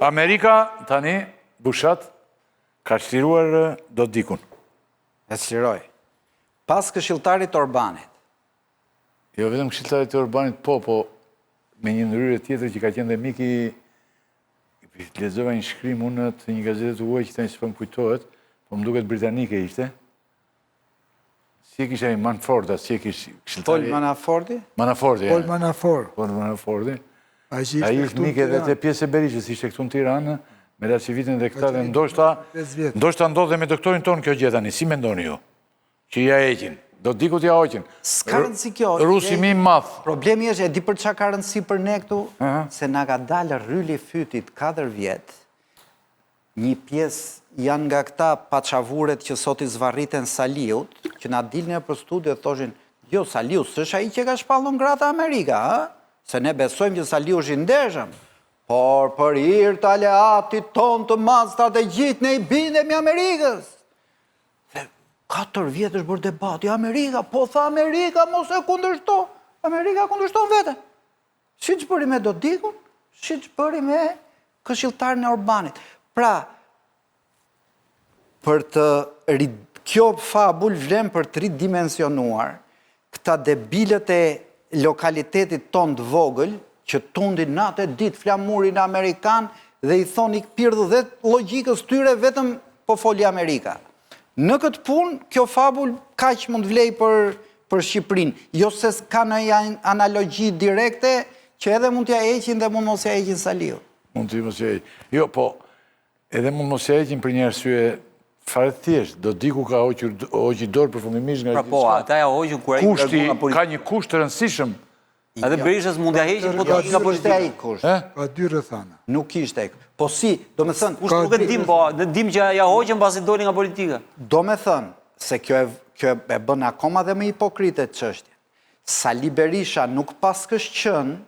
Amerika tani Bushat ka çliruar Dodikun. E çliroi. Pas këshilltarit të Orbanit. Jo vetëm këshilltarit të Orbanit, po, po me një ndërhyrje tjetër që ka qenë dhe mik i lexova një shkrim unë të një gazete të huaj që tani s'po më kujtohet, po më duket britanike ishte. Si e kishte ai Manford, si e kishte këshilltari? Paul Manaforti? Manaforti, Paul Manafort. Paul Manaforti. Ai që ishte këtu mik edhe te pjesë e Berishës, ishte këtu në Tiranë, me Lacivitën dhe këta dhe ndoshta, ndoshta ndodh dhe me doktorin tonë kjo gjë tani, si mendoni ju? Që ia heqin, Dodikut ia hoqin. S'ka rëndësi kjo. Rusi më i madh. Problemi është, e di për ça ka rëndësi për ne këtu, se na ka dalë rryli fytit 4 vjet, Një pjesë janë nga këta paçavuret që sot i zvarriten Saliut, që na dilnin nëpër studio e thoshin, jo, Saliu s'është ai që ka shpallë non grata Amerika, ë? Se ne besojmë që Saliu është i ndershëm. Por për hir të aleatit tonë të madh strategjik ne i bindemi Amerikës. Dhe 4 vjet është bërë debati, Amerika, po tha Amerika, mos e kundërshto. Amerika kundërshton veten. Siç bëri me Dodikun, siç bëri me këshilltarin e Orbanit. Pra, për të kjo fabul vlen për të ridimensionuar këta debilët e lokalitetit tonë të vogël që tundin natë e ditë flamurin amerikan dhe i thonë ik pirdhu dhe logjikës tyre vetëm po foli Amerika. Në këtë punë, kjo fabul kaq mund të vlejë për për Shqipërinë. Jo se ka ndonjë analogji direkte që edhe mund t'ia heqin dhe mund mos ia heqin Saliut. Mund të mos ia heqin. Jo, po edhe mund mos ia heqin për një arsye fare të thjeshtë. Dodiku ka hoqur hoqi dorë përfundimisht nga pra, po, gjithçka. ata ia hoqën kur ai Kushti ka një kusht të rëndësishëm Edhe Berishës mund t'ia heqin, po të ikë nga politika. Nuk ishte ai Ka dy rrethana. Nuk ishte. Po si, domethënë... Kusht nuk e dim, po, ne dim që ia hoqën pasi doli nga politika. Domethënë, se kjo e, kjo e bën akoma dhe më hipokrite çështjen. Sali Berisha nuk paskësh qenë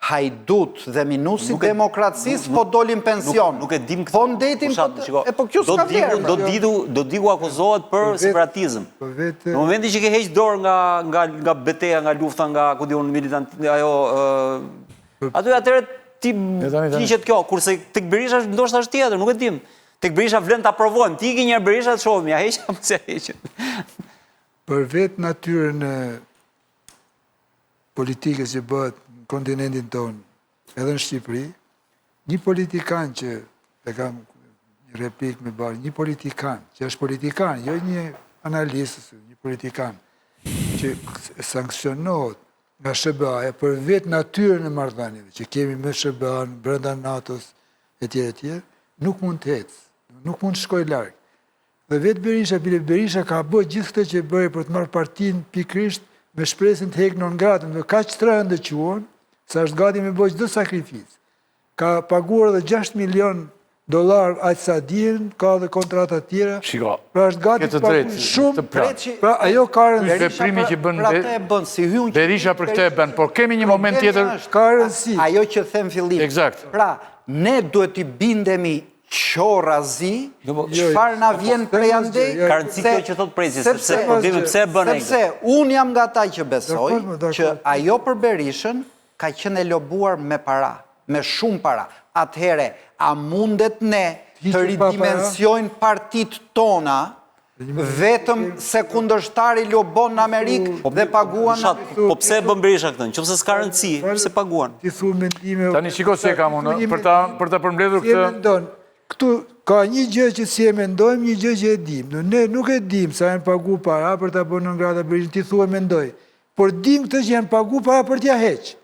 hajdut dhe minus i demokracisë, po doli në pension. Nuk e dim këtë. Po ndejtin, po, e po kjo s'ka vlerë. Dodiku, Dodiku akuzohet për separatizëm. Po vetë Në momentin që ke heq dorë nga nga nga beteja, nga lufta, nga ku di unë militant, ajo ë aty atëherë ti hiqet kjo, kurse tek Berisha ndoshta është tjetër, nuk e dim. Tek Berisha vlen ta provojmë. Të ikë një herë Berisha të shohim, ia heq apo s'ia heq. Për vetë natyrën e politikës që bëhet në kontinentin tonë, edhe në Shqipëri, një politikan që e kam një replikë me bërë, një politikan, që është politikan, jo një analist, një politikan, që sanksionohet nga SHBA-ja për vetë natyrën e marrëdhënieve që kemi me SHBA-në, brenda NATO-s, e tjerë, e tjerë, nuk mund të ecë, nuk mund të shkojë larg. Dhe vetë Berisha, bile Berisha ka bërë gjithë këtë që bëri për të marrë partinë pikërisht me shpresën të hekë non gratën, dhe kaq të rëndë e quan, sa është gati me bërë çdo sakrificë. Ka paguar edhe 6 milion dollar aq sa dihen, ka edhe kontrata të tjera. Shiko, pra është gati të paguajë shumë, pra ajo ka rëndësi. Veprimi që bën për atë e bën, si hyun Berisha për këtë e bën, por kemi një moment tjetër. Ka rëndësi. Ajo që them fillim. Eksakt. Pra, ne duhet t'i bindemi qorrazi, po, çfarë na vjen prej andej? Ka rëndësi kjo që thotë Preci, sepse problemi pse e bën ai. Sepse unë jam nga ata që besoj që ajo për Berishën ka qenë e lobuar me para, me shumë para. Atëherë, a mundet ne të ridimensionojmë partitë tona Vetëm se kundërshtari lobon në Amerikë po, dhe paguan në Amerikë. Po pse e bën Berisha këtë? Në qoftë se s'ka rëndësi, pse paguan? Ti thu mendime... Tani shiko si e kam unë, për ta, për ta përmbledhur këtë... Si e mendon? Këtu ka një gjë që si e mendojmë, një gjë që e dim. Ne nuk e dim sa janë pagu para për ta bërë non grata Berishën, ti thu e mendoj. Por dim këtë që janë pagu para për t'ia heq.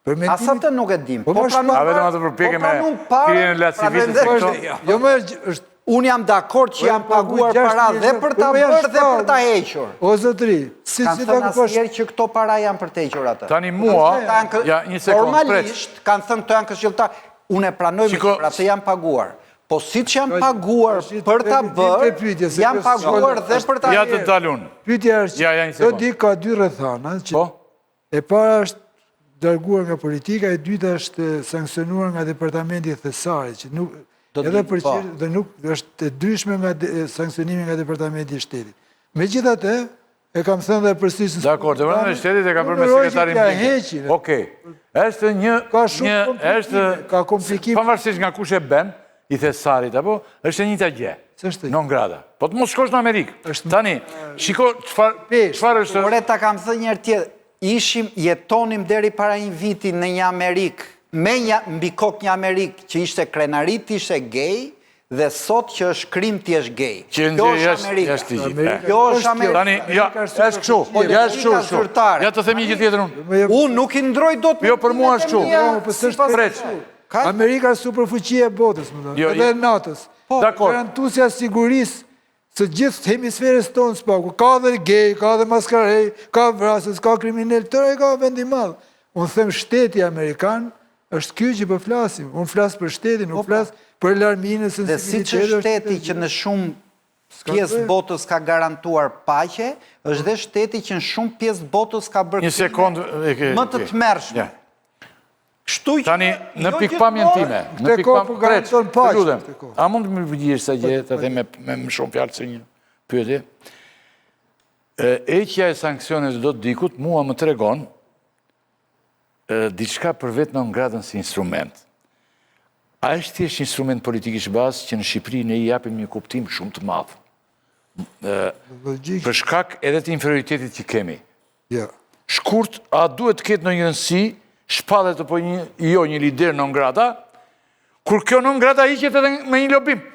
Për mendimin... As atë nuk e dim. Po, po pranu... A vetëm atë përpjekje me pirjen e Lacivitës e këto? Jo, më është... Unë jam dakord që po janë paguar para dhe për ta po bërë dhe për ta hequr. O, zotëri, si si ta kuptosh... Kanë thënë që këto para janë për të hequr atë. Tani mua, ja, një sekundë, Formalisht, kanë thënë këto janë këshilltarë, unë e pranoj me që pra të janë paguar. Po siç janë paguar për ta bërë, janë paguar dhe për ta hequr. Ja të dal unë. Pyetja është, do di ka dy rrethana, që po? E para është larguar nga politika, e dyta është sanksionuar nga Departamenti i Thesarit, që nuk edhe për po. dhe nuk është e ndryshme nga sanksionimi nga Departamenti i Shtetit. Megjithatë, E kam thënë dhe përsëris në Dakord, Departamentin e Shtetit e ka bërë me sekretarin Blinken. Okej. Është një ka shumë komplikime, ka komplikime. Pavarësisht nga kush e bën, i thesarit apo, është e njëjta gjë. S'është. Non grata. Po të mos shkosh në Amerikë. Tani, shiko çfarë çfarë është Ore ta kam thënë një herë tjetër, ishim jetonim deri para një viti në një Amerikë, me një mbi kokë një Amerikë që ishte krenari të ishe gay, Dhe sot që është krim të jesh gay. Kjo është Amerika. Kjo është Amerika. Tani, ja, është kështu. Ja, është kështu, kështu. Ja të them një gjë tjetër unë. Unë nuk i ndroj dot. Jo, për mua është kështu. Jo, po s'është preç. Amerika është superfuqia e botës, më thonë. Jo, edhe e NATO-s. Po, Dakord. Garantuesja e sigurisë së gjithë hemisferës tonë së paku. Ka dhe gay, ka dhe maskarej, ka vrasës, ka kriminel, tërë e ka vend i madh. Unë them shteti amerikan është ky që po flasim. Unë flas për shtetin, nuk po, po. flas për larminë e sensibilitetit. Dhe siç është shteti që në shumë pjesë të botës ka garantuar paqe, është dhe shteti që në shumë pjesë të botës ka bërë një sekondë më të tmerrshme. Kështu që Tani, në jo pikëpamjen time, në pikëpamjen po garanton paqe. Lutem, a mund të më përgjigjesh sa gjë ta them me me më shumë fjalë se një pyetje? Heqja e sanksioneve të Dodikut mua më tregon diçka për vetë non gratën si instrument. A është thjesht instrument politik i SHBA-së që në Shqipëri ne i japim një kuptim shumë të madh? Për shkak edhe të inferioritetit që kemi. Jo. Shkurt, a duhet të ketë ndonjë rëndësi, shpallet apo një, jo një lider non grata, kur kjo non grata hiqet edhe me një lobim.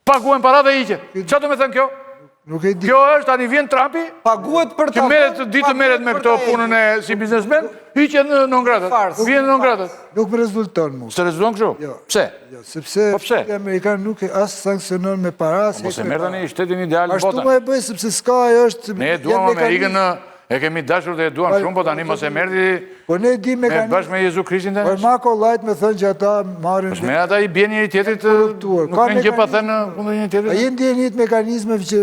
Paguhen para dhe hiqet. Ça do me thënë kjo? Nuk e di. Kjo është, tani vjen Trumpi, paguhet për ta. Që merret të ditë merret me këto punën e si biznesmen, hiqet në non grata. Vjen non grata. Nuk më rezulton mu. S'të rezulton kështu? Jo. Pse? Jo, sepse po pse? shteti amerikan nuk e as sanksionon me para, as po Mos e merr tani shtetin ideal në botë. Ashtu më e bëj sepse s'ka ajo është Ne e duam Amerikën në e kemi dashur dhe e duam shumë, po tani mos e merr ti. Po ne di mekanizmin. Bashkë me Jezu Krishtin tani. Po ma kollaj me thënë që ata marrin. Po me ata i bien njëri tjetrit, nuk kanë gjë pa thënë kundër njëri tjetrit. A je në dijeni të mekanizmeve që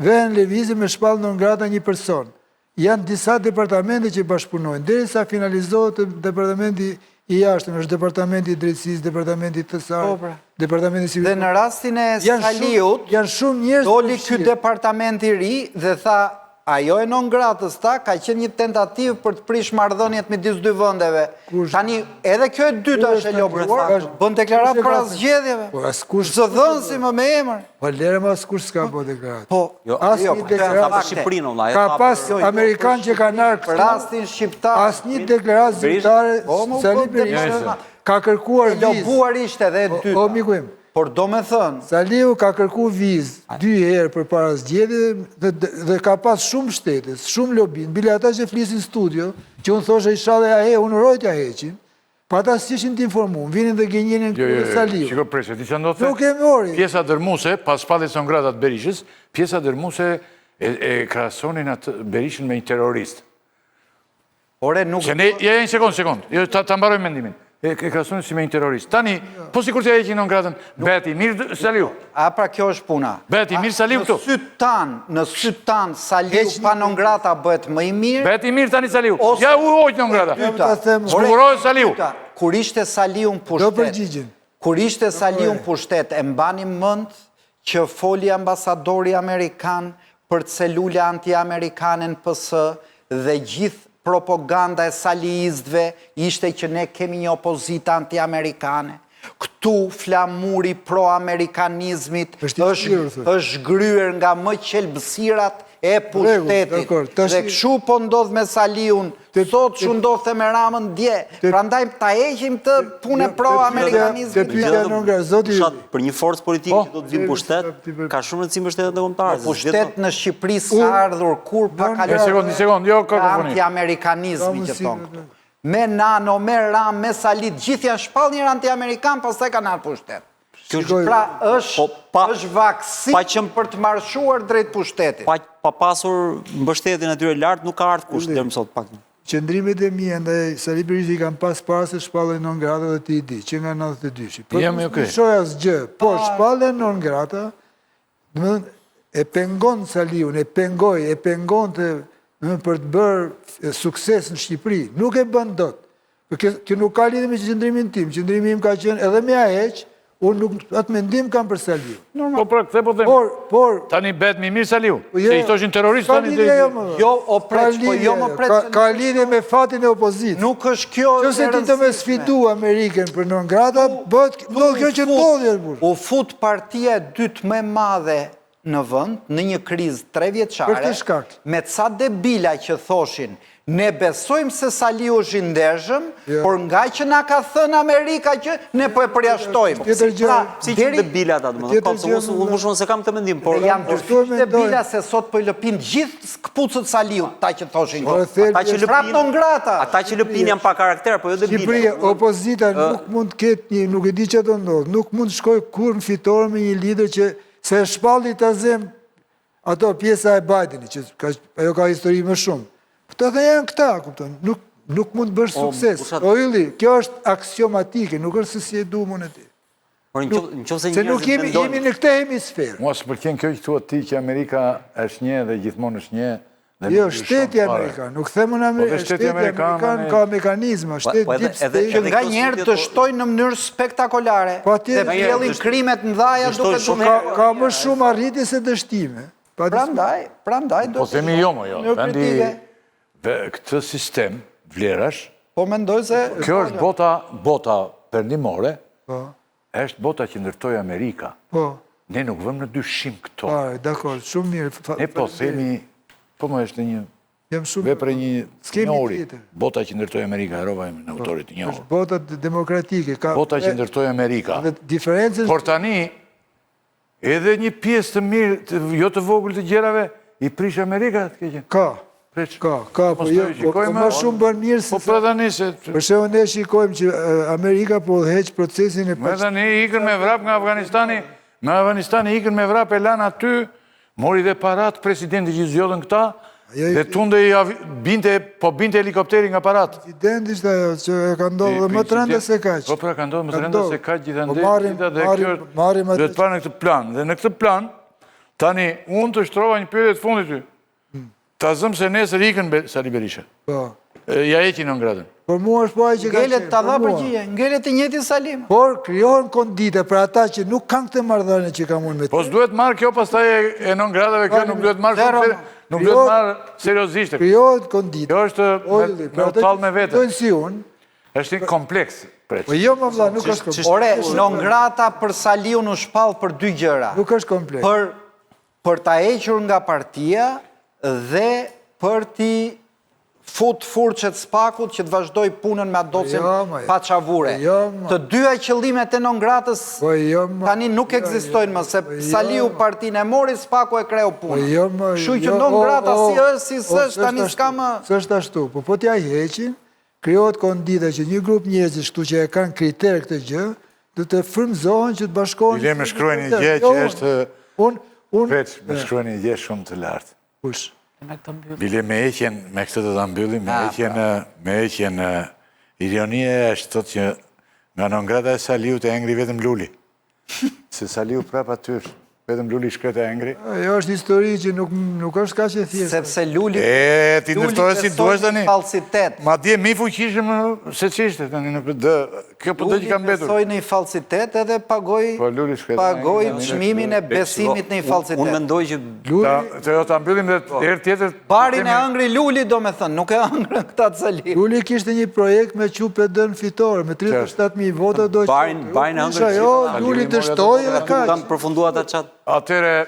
vënë në lëvizje me shpall non grata një person. Janë disa departamente që bashkëpunojnë, derisa finalizohet departamenti i jashtëm, është departamenti i drejtësisë, departamenti i thesarit, po, pra. departamenti i sigurisë. Dhe në rastin e Saliut, janë shumë njerëz doli ky departament i ri dhe tha ajo e non gratës tha ka qenë një tentativë për të prish marrëdhëniet midis dy vendeve. Tani edhe kjo e dyta është e lobuar, bën deklaratë para zgjedhjeve. Po askush zëdhënësi më me emër. Po lëre më askush s'ka bërë deklaratë. Po, jo, asnjë jo, po, deklaratë për Shqipërinë vëlla. Ka pas jo, jo, amerikanë që kanë ardhur për rastin shqiptar. Asnjë deklaratë zyrtare po, Sali Berisha ka kërkuar vizë. Lobuar ishte edhe e dyta. O miku im. Por do me thënë. Saliu ka kërku vizë dy herë përpara zgjedhjeve dhe, dhe ka pas shumë mbështetës, shumë lobim, bile ata që flisin studio, që unë thosha ishalla ja he, unë uroj t'ja heqin, Po ata s'ishin të informuar, vinin dhe gënjenin jo, jo, jo, Saliu. Shiko Preçi, di çfarë ndodhte? Nuk e mori. Pjesa dërmuese, pas shpalljes non grata të Berishës, pjesa dërmuese e, e krahasonin atë Berishën me një terrorist. Ore, nuk... Se ne, ja, një sekond, sekond, jo, ta, ta mbaroj mendimin. E, e krahasonin si me një terrorist. Tani, po sikur t'ia heqin non gratën, bëhet i mirë Saliu. A pra kjo është puna. Bëhet i mirë Saliu këtu. Në sytë tanë, në sytë tanë, Saliu pa non grata bëhet më i mirë. Bëhet i mirë tani Saliu. Ja u hoq non grata. Zbukurohet Saliu. Kur ishte Saliu në pushtet. Kur ishte Saliu në pushtet, e mbani mend që foli ambasadori amerikan për celula anti-amerikane në PS dhe gjithë propaganda e saliistëve ishte që ne kemi një opozitë anti-amerikane. Këtu flamuri pro-amerikanizmit është është zhgryer nga më qelbësirat e pushtetit. Dhe kështu po ndodh me Saliun, sot kështu ndodhte me Ramën dje. Prandaj ta heqim këtë punë pro-amerikanizmit. Te pyetja non grata, zoti Për një forcë politike po. që do të vijë në pushtet, ka shumë rëndësi mbështetja ndërkombëtare. Pushtet në Shqipëri s'ka ardhur kurrë pa kaluar. Një sekondë, një sekondë, jo kakofoni. Anti-amerikanizmi që thonë këtu. Me Nano, me Ramë, me Sali, të gjithë janë shpallë njëherë anti-amerikanë, pastaj kanë ardhur pushtet. Pra është po, pa, është vaksinë pa qenë, për të marshuar drejt pushtetit. Pa, pa pasur mbështetjen e tyre lart, nuk ka ardhur kush deri më sot pak. Qëndrimet e mia ndaj Sali Berishës i kam pas para se shpallej non grata dhe ti i di, që nga 92-shi. Po Jam nuk okay. ndryshoi asgjë, po shpallja non grata, Domethënë, e pengon Saliun, e pengoi, e pengonte domethënë për të bërë sukses në Shqipëri. Nuk e bën dot. Por kjo, kjo nuk ka lidhje me qëndrimin tim. Qëndrimi im ka qenë edhe me ia heq, Unë nuk atë mendim kam për Saliun. Po pra, këtë po them. Por, por tani bëhet më mirë Saliu. Po jo, se i thoshin terrorist tani deri. Jo, jo, o preç, po jo më preç. Ka, ka lidhje me fatin e opozitës. Nuk është kjo. Nëse ti do me sfidu Amerikën për non grata, bëhet ndodh kjo që ndodhi burrë. U fut partia e dytë më e madhe në vend, në një krizë trevjeçare, Për këtë shkak. me ca debila që thoshin, ne besojmë se Saliu është i ndershëm, Jo. por ngaqë na ka thënë Amerika që ne po e përjashtojmë. Tjetër gjë. Pra, Pse ishin deri debila ata, domethënë, Tjetër po, se gjë, unë unë më shumë s'e kam këtë mendim, por dhe janë Por dyfish këtu e mendoj. debila se sot po i lëpin gjithë këpucët Saliut, ata që thoshin. Por thelbi ata që është- Prapë lëpin, non grata. ata që lëpin janë pa karakter, po jo debila. Shqipëria, opozita nuk mund të ketë një, nuk e di çfarë do ndodhë, nuk mund të shkojë kurrë në fitore me një lider që Se e shpalli ta zem ato pjesa e Bidenit, që ka, ajo ka histori më shumë. Këto dhe janë këta, kupton, nuk, nuk mund të bësh sukses. O Ylli, kjo është aksiomatike, nuk është se si e du unë e ti. Por në qoftë se Se nuk jemi, jemi në këtë hemisferë. Mua s'pëlqen kjo që thua ti që Amerika është një dhe gjithmonë është një, Jo, shteti Amerikan, nuk them unë po Amerika, shteti Amerikan ka mekanizma, po, shteti po deep state. Që nganjëherë dështojnë në mënyrë spektakolare dhe pjellin krime të mëdhaja duke duke... Ka më shumë arritje se dështime. Prandaj, prandaj... Po themi jo, mo jo, vendi këtë sistem vlerash, Po mendoj se... Kjo është bota, bota perëndimore, po. është bota që ndërtoi Amerika. Po. Ne nuk vëmë në dyshim këto. Po, dakord, shumë mirë. Ne po themi, po më është një Jam shumë vepër e një të njohuri. Bota që ndërtoi Amerika, harrova emrin e po, autorit të njohur. Është bota demokratike, ka Bota që ndërtoi Amerika. Dhe diferencën Por tani edhe një pjesë të mirë, të, jo të vogël të gjërave, i prish Amerika të keqen. Ka. Preç. Ka, ka, po jo, po, po më shumë bën mirë se... Po pra tani se... Për shembull ne shikojmë që Amerika po udhëheq procesin e... Më tani ikën me vrap nga Afganistani, me Afganistani ikën me vrap e lanë aty, mori dhe parat presidenti që zgjodhën këta, dhe tunde i binte, po binte helikopteri nga parat. Presidenti ishte ajo, që e ka ndodhur dhe më të rënda se kaq. Po pra ka ndodhur më të rënda se kaq gjithandej, po dhe kjo duhet parë në këtë plan. Dhe në këtë plan, tani, unë të shtrova një pyetje të fundit ty, Ta zëmë se nesër ikën Sali Berisha. Po. Ia heqin non gratën. Për mua është po ai që ka Ngelet ta dha përgjigje, ngelet i njëjti Sali. Por krijohen kondite për ata që nuk kanë këtë marrëdhënie që kam unë me të. Po s'duhet marrë kjo pastaj e non gratave, kjo nuk duhet marrë shumë nuk duhet marrë seriozisht. Krijohen kondite. Kjo është me u tall me vete. Dojnë si unë. Është një kompleks. Preç. Po jo më vlla, nuk është kompleks. Ore, non grata për Saliun u shpall për dy gjëra. Nuk është kompleks. Për për ta hequr nga partia dhe për t'i fut furçet SPAK-ut që të vazhdojë punën me atë dosjen jo, jo. paçavure. Jo, të dyja qëllimet e non gratës po, jo, tani nuk ekzistojnë më, se Saliu partinë e mori, SPAK-u e kreu punën. Kështu që non grata si është, si s'është, tani s'ka më... S'është ashtu, po po t'ia heqin, Krijohet kondita që një grup njerëzish këtu që e kanë kriter këtë gjë, do të frymëzohen që të bashkohen. Bile më shkruajnë një gjë që jo, është unë unë Veç, më shkruajnë një gjë shumë të lartë. Kush? Me këtë mbyllim. Bile me heqjen, me këtë do ta mbyllim, me heqjen, me heqjen ironia është thotë që nga non grata e Saliut e hëngri vetëm Luli. Se Saliu prapë aty është. Vetëm Luli i shkretë e hëngri. Ajo është histori që nuk nuk është kaq e thjeshtë. Sepse Luli E, ti ndërtoje si duash tani. Falsitet. Madje më i fuqishëm se ç'ishte tani në PD. Kjo PD që ka mbetur. Luli besoi në një falsitet edhe pagoi po, Luli shkretë. Pagoi çmimin e besimit në një falsitet. Unë mendoj që Luli të jo ta mbyllim dhe po. herë tjetër. Barin e hëngri Luli domethënë, nuk e hëngrën këta të Saliut. Luli kishte një projekt me çu PD në fitore, me 37000 vota do Barin barin e hëngrën. Jo, Luli dështoi edhe kaq. Kanë përfunduar ata çat. Atëre.